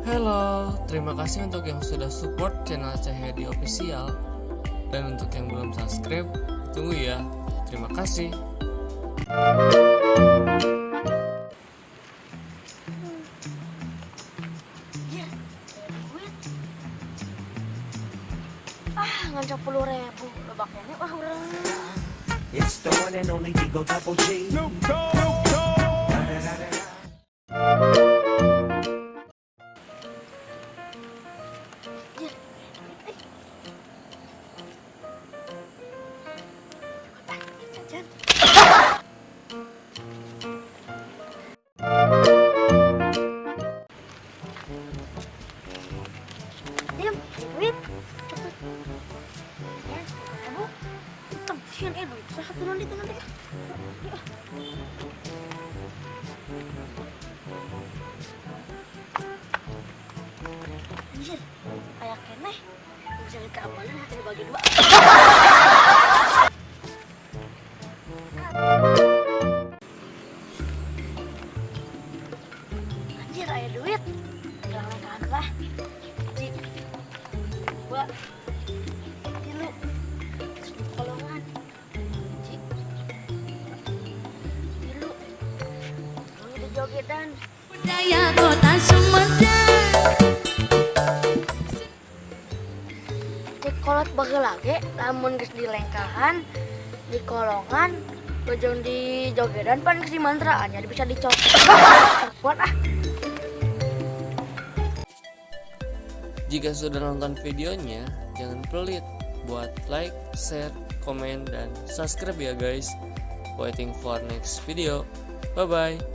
Halo, terima kasih untuk yang sudah support channel Cahyadi Official. Dan untuk yang belum subscribe, tunggu ya. Terima kasih. Anjir, duit. Ah, ngan 10.000. Loba keneh wah urang. It's the one and only D-O Double G. Anjir, duit eh. Ah, jajan. Diam, duit. Cepet. Ya, 10.000. Utang sieun eh duit saha tuh nanti tuh nanti. Ya. Anjir, aya keneh. Bisa keamanan hati bagi dua. Anjir, aya duit. Hilang lah. Hiji, dua, tilu, terus di kolongan. Hiji, tilu, terus di jogedan. Budaya Kota Sumedang. Di kolot baheula ge lamun geus dilengkahan di kolongan bojong di jogedan pan geus dimantraan, jadi bisa dicopot kuat ah. Jika sudah nonton videonya, jangan pelit buat like, share, komen, dan subscribe ya guys. Waiting for next video. Bye-bye.